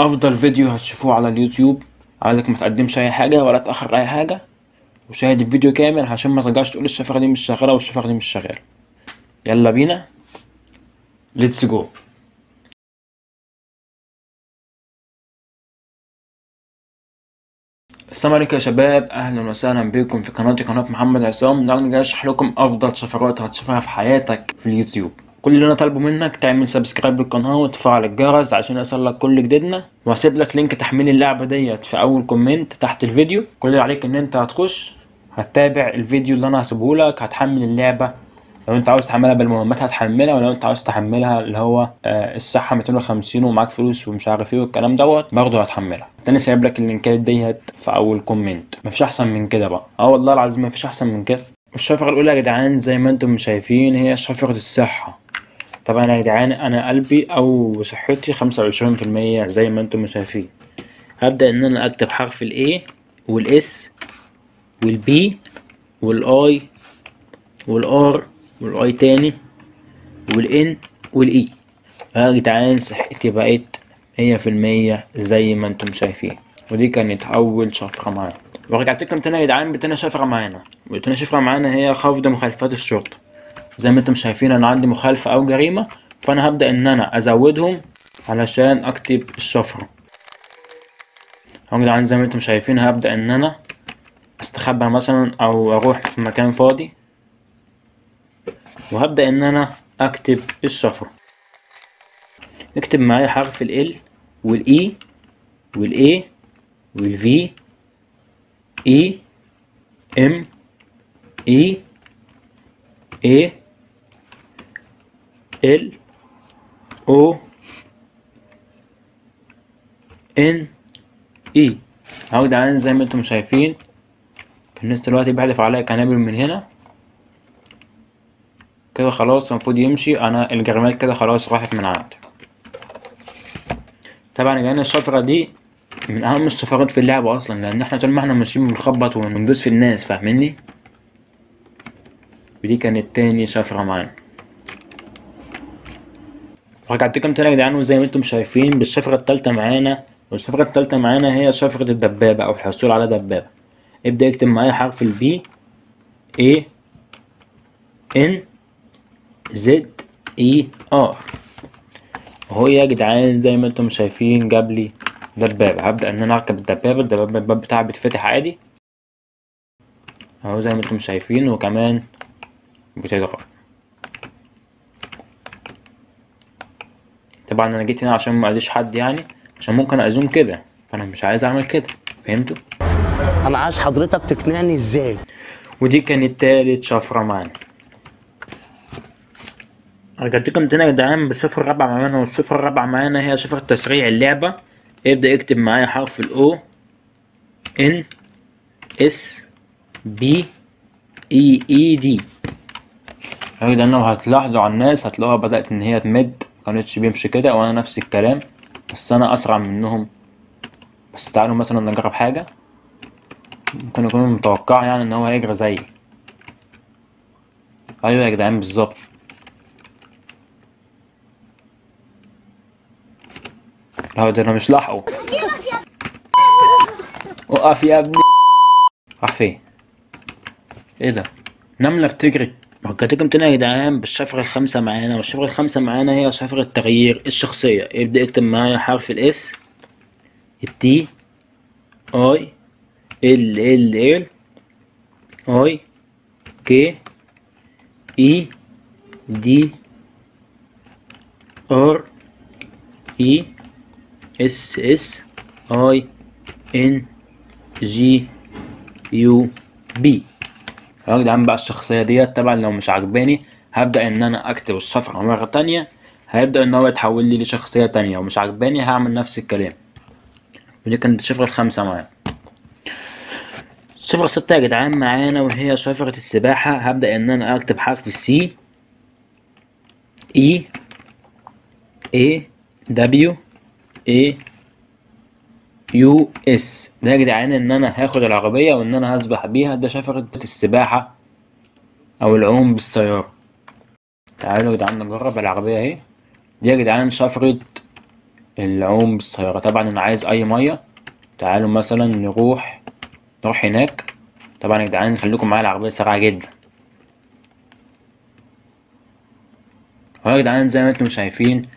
افضل فيديو هتشوفوه على اليوتيوب. عايزك ما تقدمش اي حاجة ولا تاخر اي حاجة، وشاهد الفيديو كامل عشان ما ترجعش تقول الشفرة دي مش شغالة والشفره دي مش شغالة. يلا بينا، let's go. السلام عليكم يا شباب، اهلا وسهلا بكم في قناتي، قناة محمد عصام. النهارده جاي اشرح لكم افضل شفرات هتشوفها في حياتك في اليوتيوب. كل اللي انا طالبه منك تعمل subscribe للقناة وتفعل الجرس عشان يوصلك كل جديدنا، وهسيب لك link تحميل اللعبة ديت في اول comment تحت الفيديو. كل اللي عليك ان انت هتخش هتتابع الفيديو اللي انا هسيبه لك، هتحمل اللعبة. لو انت عاوز تحملها بالمهمات هتحملها، ولو انت عاوز تحملها اللي هو الصحة 250 ومعاك فلوس ومش عارف ايه والكلام دوت برضه هتحملها. تاني سايب لك اللينكات ديت في اول comment. مفيش احسن من كده بقى، والله العظيم مفيش احسن من كده. الشفرة الاولى يا جدعان زي ما انتم شايفين هي شفرة الصحة. طبعا يا جدعان انا قلبي او صحتي 25% زي ما انتم شايفين. هبدأ ان انا اكتب حرف الاي والاس والبي والاي والار والاي تاني والان والاي. يا جدعان صحتي بقت 100% زي ما انتم شايفين، ودي كانت اول شفرة معانا. ورجعت لكم تاني يا جدعان بتاني شفرة معانا، وتاني شفرة معانا هي خفض مخالفات الشرطة. زي ما انتم شايفين انا عندي مخالفة او جريمة، فانا هبدأ ان انا ازودهم علشان اكتب الشفرة. اهو يا جدعان زي ما انتم شايفين هبدأ ان انا استخبى مثلا او اروح في مكان فاضي، وهبدأ ان انا اكتب الشفرة. اكتب معايا حرف ال L وال E وال A وال V E M E A L O N E. اهو يا جدعان زي ما انتم شايفين الناس دلوقتي بيحدف عليا قنابل من هنا كده، خلاص المفروض يمشي. انا الجريمات كده خلاص راحت من عندي. طبعا يا جدعان الشفرة دي من اهم الشفرات في اللعبة اصلا، لان احنا طول ما احنا ماشيين بنخبط وندوس في الناس، فاهميني؟ ودي كانت تاني شفرة معانا. رجعت لكم تاني يا جدعان وزي ما انتم شايفين بالشفرة التالتة معانا، والشفرة التالتة معانا هي شفرة الدبابة او الحصول على دبابة. ابدأ اكتب معايا حرف ال B A N Z E R. اهو يا جدعان زي ما انتم شايفين جاب لي دبابة. هبدأ ان انا اركب الدبابة، الدبابة الباب بتاعها بيتفتح عادي اهو زي ما انتم شايفين، وكمان بتضغط. طبعا انا جيت هنا عشان ما اذيش حد يعني، عشان ممكن اذوم كده، فانا مش عايز اعمل كده، فهمتوا؟ انا عايز حضرتك تقنعني ازاي. ودي كانت تالت شفرة معانا. رجعت لكم تاني يا جدعان بالشفرة الرابعة معانا، والشفرة الرابعة معانا هي شفرة تسريع اللعبة. ابدأ اكتب معايا حرف ال O N S P E E D. يا جدعان لو هتلاحظوا على الناس هتلاقوها بدأت ان هي تمد، مكانتش بيمشي كده، وانا نفس الكلام بس انا اسرع منهم. بس تعالوا مثلا نجرب حاجة ممكن يكون متوقع يعني ان هو هيجري زيي. ايوه يا جدعان بالظبط. لا ده انا مش لاحقة. اقف يا ابني. راح فين؟ ايه ده؟ نملة بتجري. رجعتكم تاني يا جدعان بالشفرة الخامسة معانا، والشفرة الخامسة معانا هي شفرة تغيير الشخصية. ابدأ اكتب معايا حرف ال S ال T I L L L I K E D R E S S I N G U B. يا جدعان بقى الشخصية ديت طبعا لو مش عجباني هبدأ ان انا اكتب الشفرة مرة تانية، هيبدأ ان هو يتحول لي لشخصية تانية، ومش عجباني هعمل نفس الكلام. ودي كانت الشفرة الخامسة معانا. الشفرة الستة يا جدعان معانا وهي شفرة السباحة. هبدأ ان انا اكتب حرف ال C E A W A U S. ده يا جدعان ان انا هاخد العربية وان انا هسبح بيها، ده شفرة السباحة او العوم بالسيارة. تعالوا يا جدعان نجرب العربية اهي. دي يا جدعان شفرة العوم بالسيارة. طبعا انا عايز اي مية، تعالوا مثلا نروح هناك. طبعا يا جدعان خليكم معايا، العربية سريعة جدا اهو يا جدعان. زي ما انتم شايفين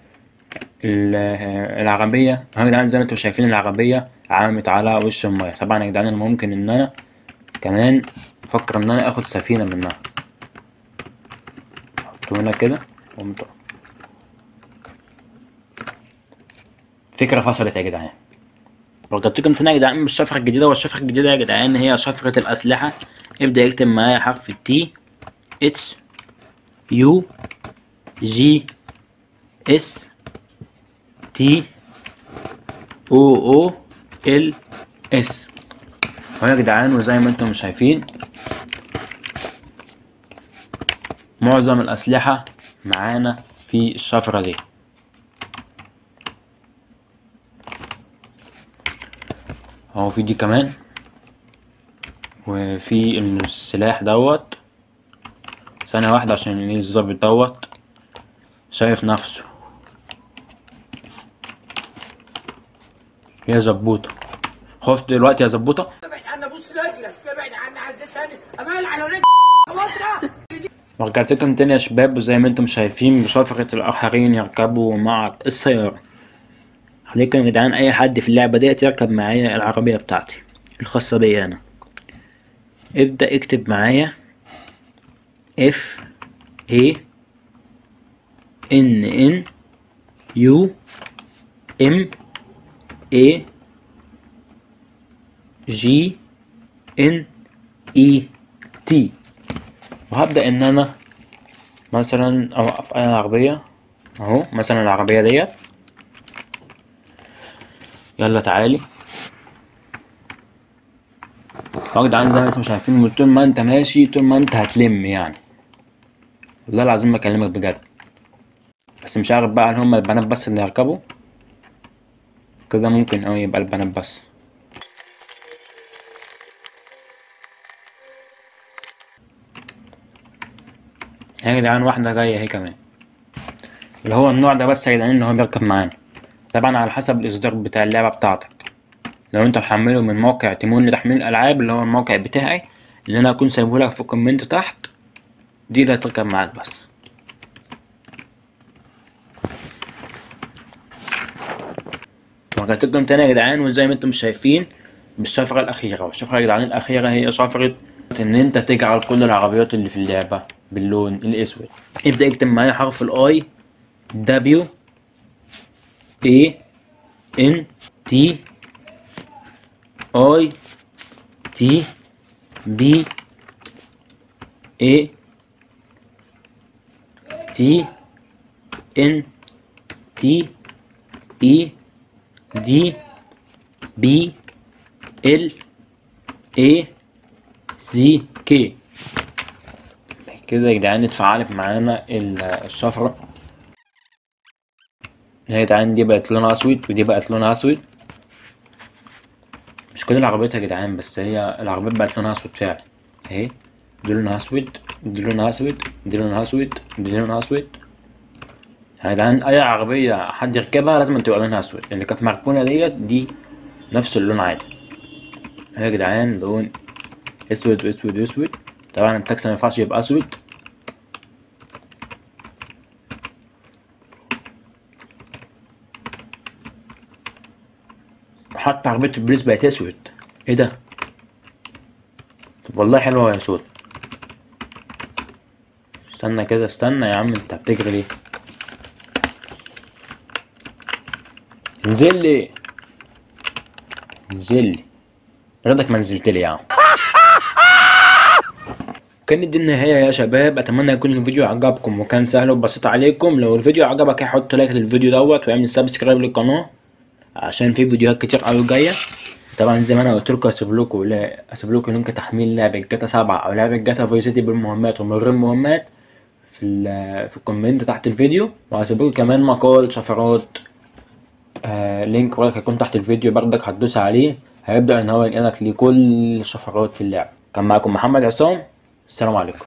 العربية اهو يا جدعان، زي ما انتم شايفين العربية عامت على وش المية. طبعا يا جدعان ممكن ان انا كمان افكر ان انا اخد سفينة منها، احطه هنا كده ومطلع. فكرة فصلت يا جدعان. ورجعتلكم تاني يا جدعان بالشفرة الجديدة، والشفرة الجديدة يا جدعان هي شفرة الأسلحة. ابدأ اكتب معايا حرف T H U G S T O O L S اهو يا جدعان. وزي ما انتم شايفين معظم الأسلحة معانا في الشفرة دي. اهو في دي كمان، وفي السلاح دوت. ثانية واحدة عشان ايه الظابط دوت شايف نفسه. يا زبوطة خفت دلوقتي يا زبوطة. ابعد عنا، بص رجلك، ابعد عنا، عزيزتني امال على ولاد خلاص. ورجعت لكم تاني يا شباب، وزي ما انتم شايفين بشفرة الآخرين يركبوا مع السيارة. خليكم يا جدعان اي حد في اللعبة ديت يركب معايا العربية بتاعتي الخاصة بيا انا. ابدأ اكتب معايا F A N N U M A G N E T، وهبدأ ان انا مثلا اوقف اي عربية اهو، مثلا العربية ديت. يلا تعالي يا جدعان. زي ما انتم شايفين طول ما انت ماشي طول ما انت هتلم يعني، والله العظيم بكلمك بجد. بس مش عارف بقى هل هما البنات بس اللي يركبوا كده؟ ممكن اه يبقى البنات بس. يا جدعان واحدة جاية اهي كمان، اللي هو النوع ده بس يا جدعان اللي هو بيركب معانا. طبعا على حسب الإصدار بتاع اللعبة بتاعتك، لو انت محمله من موقع تيمون لتحميل الألعاب اللي هو الموقع بتاعي اللي انا هكون سايبهولك في ال comment تحت، دي اللي هتركب معاك بس. ورجعت لكم تاني يا جدعان، وزي ما انتم شايفين بالشفرة الأخيرة. والشفرة يا جدعان الأخيرة هي شفرة إن انت تجعل كل العربيات اللي في اللعبة باللون الأسود. ابدأ اكتب معايا حرف ال I W A N T I T B A T N T E D B L A C K. كده يا جدعان اتفعلت معانا الشفرة. يا جدعان دي بقت لونها اسود ودي بقت لونها اسود. مش كل العربيات يا جدعان، بس هي العربيات بقت لونها اسود فعلا اهي. دي لونها اسود، دي لونها اسود، دي لونها اسود، دي لونها اسود. يا جدعان اي عربية حد يركبها لازم تبقى لونها اسود. اللي كانت مركونة ديت دي نفس اللون عادي اهي يا جدعان، لون اسود واسود واسود. طبعا التاكسي ما ينفعش يبقى اسود. حتى عربية البوليس بقت اسود، ايه ده؟ طب والله حلوة يا سود. استنى كده، استنى يا عم، انت بتجري ليه؟ انزل لي، انزل لي، رضك ما نزلت لي يا عم. كانت دي النهاية يا شباب، اتمنى يكون الفيديو عجبكم وكان سهل وبسيط عليكم. لو الفيديو عجبك حط like للفيديو دوت واعمل subscribe للقناة عشان في فيديوهات كتير قوي جاية. طبعا زي ما انا قلت لكم اسيب لكم link تحميل لعبه جاتا 7 او لعبه جاتا Vice City بالمهمات ومن غير مهمات في ال comment تحت الفيديو، وهسيب لكم كمان مقال شفرات، link برضك هيكون تحت الفيديو برضك هتدوس عليه هيبدأ ان هو ينقلك لكل الشفرات في اللعبة. كان معاكم محمد عصام، السلام عليكم.